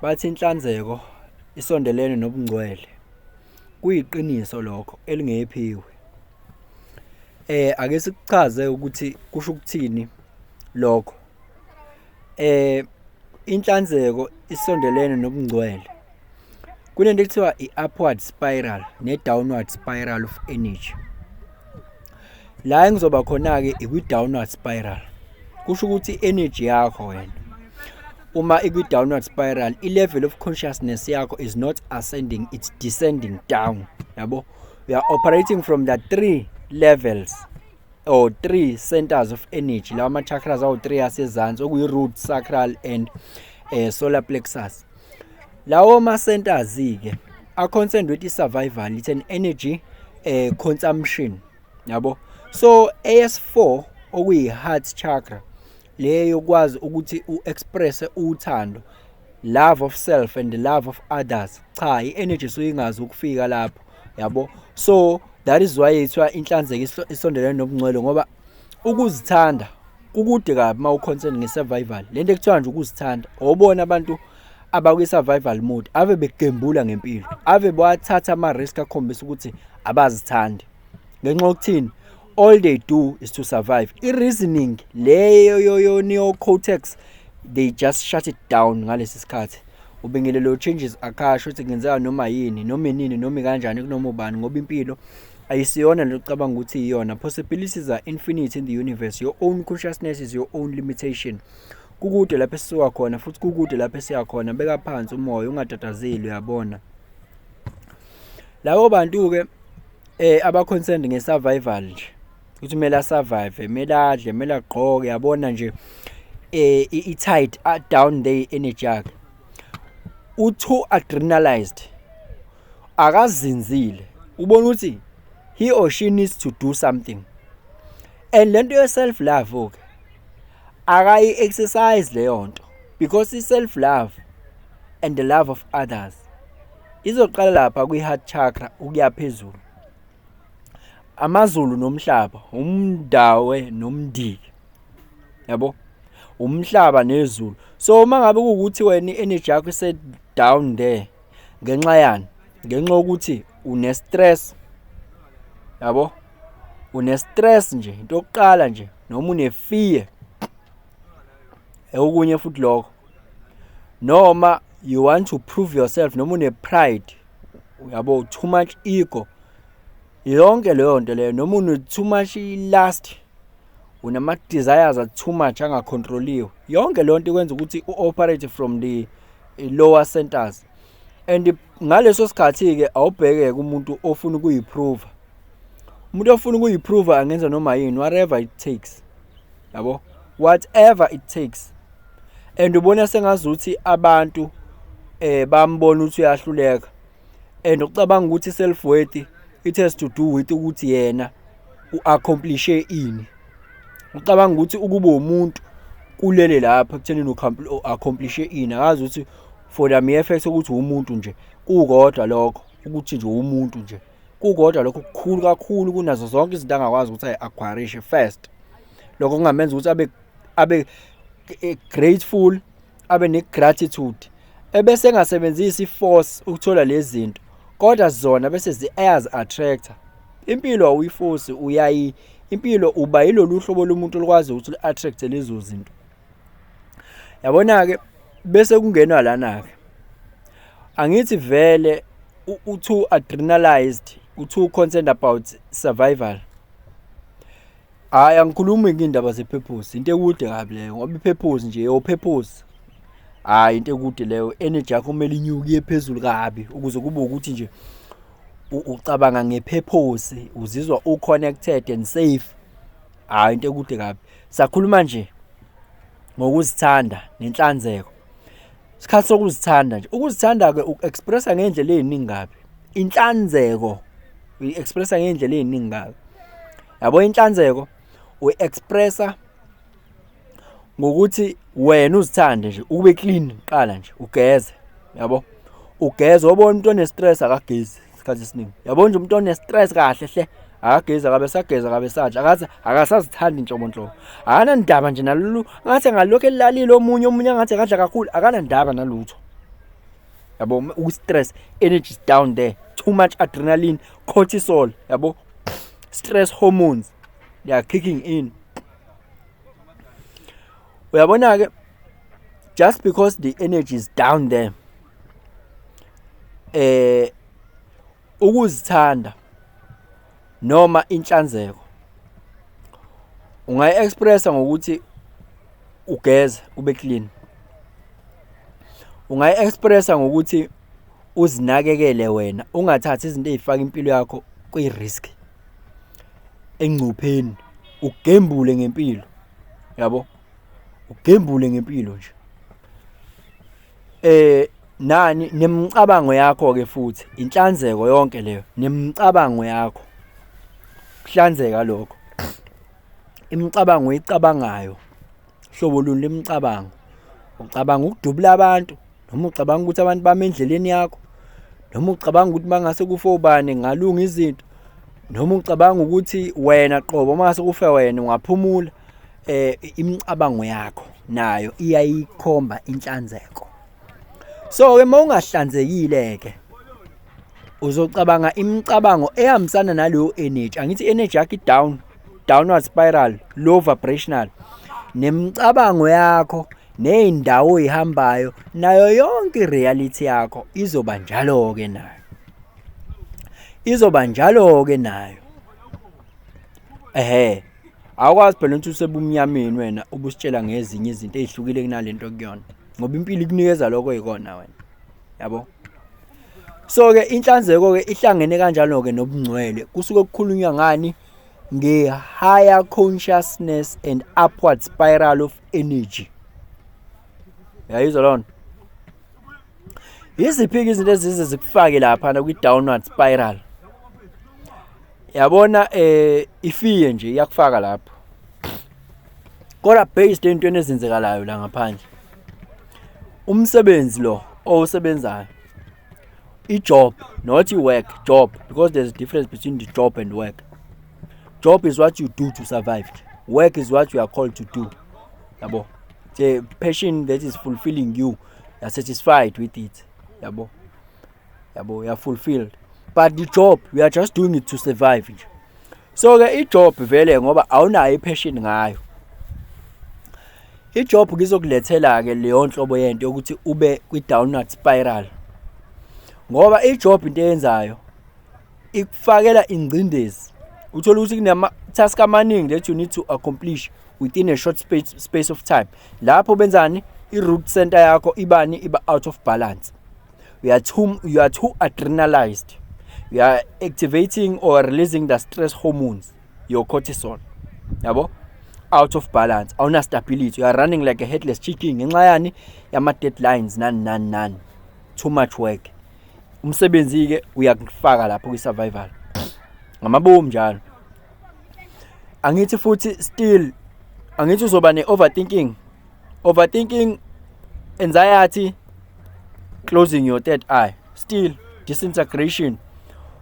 Bathi inhlanzeko isondelene nobungcwele. Kuyiqiniso lokho elingephiwe. Ake sikuchaze ukuthi kusho ukuthini lokho. Inhlanzeko isondelene nobungcwele. Kunento ekuthiwa i-upward spiral ne-downward spiral of energy. La engizoba khona-ke ikwi-downward spiral. Kusho ukuthi i-energy yakho wena uma ikwi-downward spiral, i-level of consciousness yakho is not ascending, it's descending down, yabo. You are operating from the three levels or three centers of energy, lawa ama-chakras awu-three asezansi, okuyi-root, sacral and solar plexus. Lawo ma-centers-ke a-concerned with i-survival, it's an energy consumption, yabo. So AS4, okuyi-heart chakra, le yokwazi ukuthi u-express uthando, love of self and the love of others, cha, i-energy suke ingazi ukufika lapho, yabo. So that is why ithiwa inhlanzeko isondelene nobungcwele, ngoba ukuzithanda kukude kabi uma u-concern nge-survival. Lento ekuthiwa nje ukuzithanda, obona abantu abakwi-survival mode ave begembula ngempilo, ave bawathatha ama-risk akhombisa ukuthi abazithandi. Ngenxa yokuthini? All they do is to survive. I-reasoning leyo yo-neocortex, they just shut it down ngalesi sikhathi. Ubingelelo changes akasho ukuthi kungenzeka noma yini, noma inini, noma kanjani, kunoma ubani, ngoba impilo ayisiyona le ocabanga ukuthi iyona. Possibilities are infinite in the universe. Your own consciousness is your own limitation. Kukude lapho esisuka khona futhi kukude lapho esiya khona. Beka phansi umoya, ungatatazeli, uyabona. Labo bantu-ke aba-concerned nge-survival nje, ukuthi kumele a-survive, kumele adle, kumele agqoke, yabona nje, i-tight down there energy yakhe, u-too adrenalized, akazinzile, ubona ukuthi he or she needs to do something. And lento ye-self love ke akayi-exercise leyo nto, because i-self love and the love of others izoqala lapha kwi-heart chakra ukuya phezulu. Amazulu nomhlaba, umndawe nomndiki, yabo, umhlaba nezulu. So uma ngabe kuwukuthi wena i-energy yakho ise down there, ngenxa yani? Ngenxa yokuthi une stress, yabo, une stress nje into yokuqala nje, noma une fear, okunye futhi lokho, noma you want to prove yourself, noma une pride, uyabo, too much ego, yonke leyo nto leyo, noma une too much lust, unama desires are too much angacontroliwe, yonke leyo nto ikwenza ukuthi u-operate from the lower centers. And ngaleso sikhathi ke awubheke umuntu ofuna ukuyiprove. Umuntu ofuna ukuyiprove angenza noma yini, whatever it takes, yabo, whatever it takes. And ubona sengazuthi abantu bambona ukuthi uyahluleka, and ucabanga ukuthi self worth, it has to do with ukuthi yena uaccomplish ini. Ucabanga ukuthi ukuba umuntu kulele lapha ekuthenini uaccomplish ini. Akazi ukuthi for the mere fact ukuthi umuntu nje kukodwa lokho, ukuthi nje umuntu nje kukodwa lokho kukhulu kakhulu kunazo zonke izinto angakwazi ukuthi ayi-acquire first. Lokho kungamenza ukuthi abe grateful, abe ne-gratitude, ebese engasebenzisi i-force ukuthola lezi zinto, kodwa zona bese ziyazi-attract-a. Impilo awuyiforce, uyayi impilo uba yilolu hlobo lomuntu olukwazi ukuthi lu-attract lezo zinto, yabona-ke. Bese kungenwa lana-ke, angithi vele u-too adrenalized, u-too concerned about survival. Hhayi, angikhulumi ngey'ndaba ze-purpose, into ekude kabi leyo, ngoba i-purpose nje, your purpose, hhayi, into ekude leyo. Energy yakho kumele inyuke iye phezulu kabi ukuze kube ukuthi nje ucabanga nge-purpose, uzizwa u-connected and safe. Hhayi, into ekude kabi. Sakhuluma nje ngokuzithanda nenhlanzeko. Isikhathi sokuzithanda nje, ukuzithanda-ke uku-express-a ngey'ndlela ey'ningi kabi. Inhlanzeko uyi-express-a ngey'ndlela ey'ningi kabi, yabo. Inhlanzeko uyi-express-a ngokuthi wena uzithande nje, ube clean kuqala nje, ugeze, yabo, ugeze. Wabona umuntu one-stress akagezi isikhathi esiningi, yabo nje, umuntu one-stress kahle hle akagezi, akabe sageza, akabe sadla, akaze, akasazithandi nhlobo nhlobo, akanandaba nje nalolu, ngathi angalokhu elalile omunye, omunye angathi akadla kakhulu, akanandaba nalutho. Yabo, u-stress energy is down there, too much adrenaline, cortisol, yabo, stress hormones, they are kicking in. Uyabona ke, just because the energy is down there, ukuzithanda noma inhlanzeko ungayi-expressa ngokuthi ugeze, ube clean. Ungayi-expressa ngokuthi uzinakekele wena, ungathathi izinto ey'faka impilo yakho kwi-risk, engcupheni, ugembule ngempilo, yabo, ugembule ngempilo nje. Nani nemicabango yakho ke futhi, inhlanzeko yonke leyo, nemicabango yakho, kuhlanzeka lokho. Imicabango oyicabangayo, hlobo luni lemicabango? Ucabanga ukudubula abantu, noma ucabanga ukuthi abantu bame endleleni yakho, noma ucabanga ukuthi mangase kufe ubani ngalunga izinto, noma ucabanga ukuthi wena qobo mangase kufe wena ungaphumula. Imicabango yakho nayo iyayikhomba inhlanzeko. So ke mawungahlanzekile ke uzocabanga imicabango ehambisana naleyo energy. Angithi energy yakho i-down, downward spiral, low vibrational. Nemicabango yakho ney'ndawo oyihambayo nayo yonke i-reality yakho izoba njalo-ke nayo, izoba njalo-ke nayo. Ehhe, awukwazi phela ukuthi usebumnyameni wena ubusitshela ngezinye izinto ey'hlukile kunalento okuyona, ngoba impilo ikunikeza lokho oyikona wena, yabo. So-ke inhlanzeko-ke ihlangene kanjalo-ke nobungcwele. Kusuke kukhulunywa ngani? Nge-higher consciousness and upward spiral of energy. Uyayizwa loo nto? Yiziphi-ke izinto ezize zikufake laphana kwi-downward spiral? Yabona, i-fear nje iyakufaka lapho, kodwa based ey'ntweni ezenzekalayo la ngaphandle. Umsebenzi lo owusebenzayo, i-job, not i-work, job, because there's a difference between the job and work. Job is what you do to survive, work is what you are called to do, yabo. It's a passion that is fulfilling you, you are satisfied with it, yabo, yabo, you are fulfilled. But the job, we are just doing it to survive nje. So ke i-job vele, ngoba awunayo i-passion ngayo, i-job kuzokulethela ke leyo nhlobo yento yokuthi ube kwi-downward spiral, ngoba i-job into eyenzayo ikufakela ingcindezi. Uthola ukuthi kunama task amaningi that you need to accomplish within a short space of time. Lapho benzani? I-root center yakho ibani? Iba out of balance. You are too adrenalized, you are activating or releasing the stress hormones, your cortisol, yabo, out of balance, awuna stability, you are running like a headless chicken. Ngenxa yani? Yama deadlines, nani nani nani, too much work. Umsebenzi ke uyakufaka lapho kwi survival ngamabomu njalo. Angithi futhi still, angithi uzoba ne-overthinking, overthinking, anxiety, closing your third eye, still disintegration.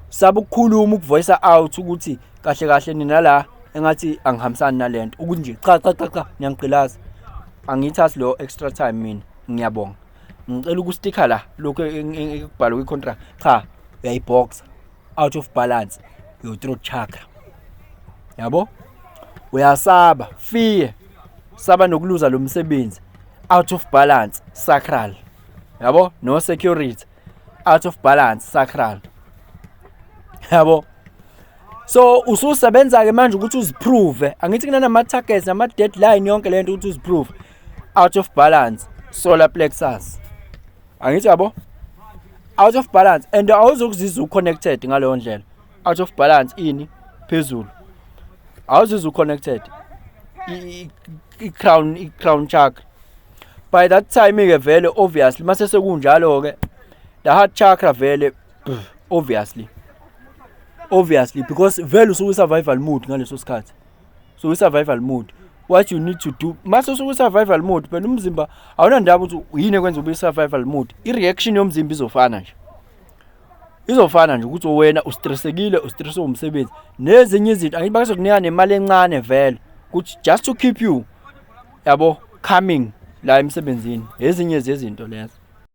Saba ukukhuluma, ukuvoice out ukuthi kahle kahle nina la engathi angihambisani nalento, ukuthi nje cha cha cha cha, niyangigqilaza, angiyithathi lo extra time mina, ngiyabonga, ngicela ukusticka la lokho ekubhalwe kwi-contract. Cha, uyayiboxa, out of balance your throat chakra, yabo. Uyasaba, fear, saba nokuluza lo msebenzi, out of balance sacral, yabo, no security, out of balance sacral, yabo. So ususebenza ke manje ukuthi uziprove. Angithi kunanama targets, nama deadline, yonke lento ukuthi uziprove, out of balance solar plexus, angithi yabo, out of balance, and awuzokuzizwa uconnected ngaleyo ndlela. Out of balance ini phezulu, awuzizwa uconnected, i-crown chakra. By that time ke vele obviously mase sekunjalo ke, the heart chakra vele obviously, because vele usuku survival mode ngaleso sikhathi. So survival mode, what you need to do mase usuku survival mode, phela umzimba awunandaba ukuthi yini ekwenza ube survival mode. I-reaction yomzimba izofana nje, izofana nje ukuthi wena ustressekile, ustresswe umsebenzi nezinye izinto. Angithi bazokunika nemali encane vele ukuthi just to keep you, yabo, coming la emsebenzini, ezinye zezinto lezo.